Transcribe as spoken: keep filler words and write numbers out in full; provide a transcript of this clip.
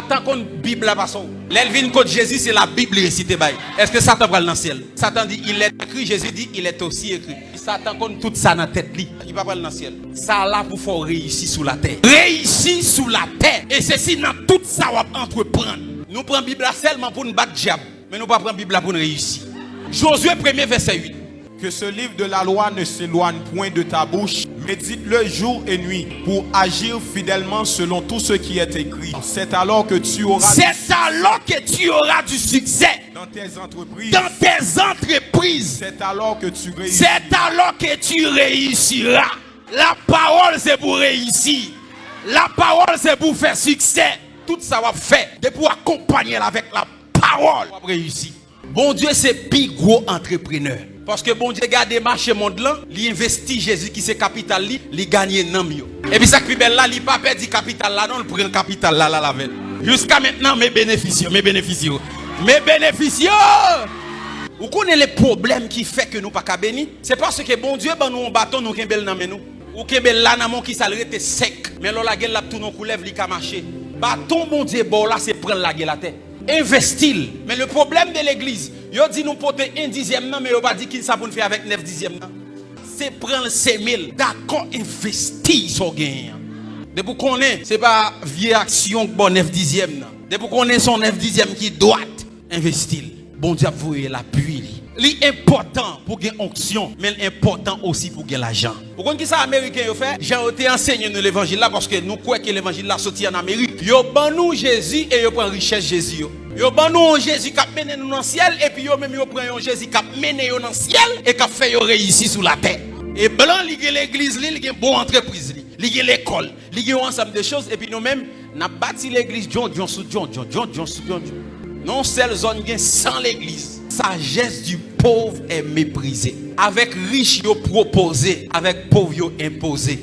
Satan konn Bib la pase w. Lè l vin kot Jezi, se la Bib li resite bay. Èske Satan pral nan syèl? Satan di, il est écrit, Jezi di, il est aussi écrit. Satan konn tout sa nan tèt li. Li pa pral nan syèl. Sa la pou fè w reyisi sou latè. Reyisi sou latè. E se si nan tout sa w ap antreprann. Nou pran Bib la sèlman pou n bat dyab. Men nou pa pran Bib la pou n reyisi. Jozye premye vèsè uit. Que ce livre de la loi ne s'éloigne point de ta bouche, médite-le jour et nuit, pour agir fidèlement selon tout ce qui est écrit. C'est alors que tu auras C'est alors que tu auras du succès dans tes entreprises. Dans tes entreprises. C'est alors que tu réussis. C'est alors que tu réussiras. La pawòl se pou reyisi. La pawòl se pou fè siksè. Tout sa w ap fè, depi w akonpanye l avèk la pawòl, w ap reyisi. Bondye se pi gwo antreprenè. Paske Bondye gade mache mond lan, li envesti Jezi ki se kapital li, li ganye nanm yo. Epi sa k pi bèl la, li pa pèdi kapital la non, l pran kapital la, l al avè l. Jiska mentnan, men benefis yo, men benefis yo, men benefis yo! Ou konnen le pwoblèm ki fè ke nou pa ka beni? Se paske Bondye ban nou yon baton, nou kenbe l nan men nou. Ou kenbe l la nan men w, kisa l rete sèk. Men lè w lage l, l ap tounen yon koulèv, li ka mache. Baton Bondye ba w la, se pran l lage l atè. Envesti l. Men le pwoblèm de legliz, yo di nou pote en dizyèm nan, men yo pa di kisa pou n fè avèk nèf dizyèm nan. Se pran l, seme l. Dakò, envesti sa w genyen an. Depi w konnen, se pa vye aksyon k ba w nèf dizyèm nan. Depi w konnen se yon nèf dizyèm ki dwat, envesti l. Bondye ap voye lapui li. Li enpòtan pou gen onksyon, men l enpòtan osi pou gen lajan. Ou konn kisa Ameriken yo fè? Jan yo te ansenye nou levanjil la, paske nou kwè ke levanjil la soti ann Amerik. Yo ban nou Jezi e yo pran richès Jezi yo. Yo ban nou yon Jezi k ap mennen nou nan syèl, epi yo menm yo pran yon Jezi k ap mennen yo nan syèl e k ap fè yo reyisi sou latè. E blan, li gen legliz li, li gen bon antrepriz li, li gen lekòl, li gen yon ansanm de choz, epi nou menm, n ap bati legliz djondjon sou djondjon, djondjon sou djondjon. Nan yon sèl zòn gen san legliz. Sagesse du pauvre est méprisée. Avèk rich yo pwopoze, avèk pòv yo enpoze.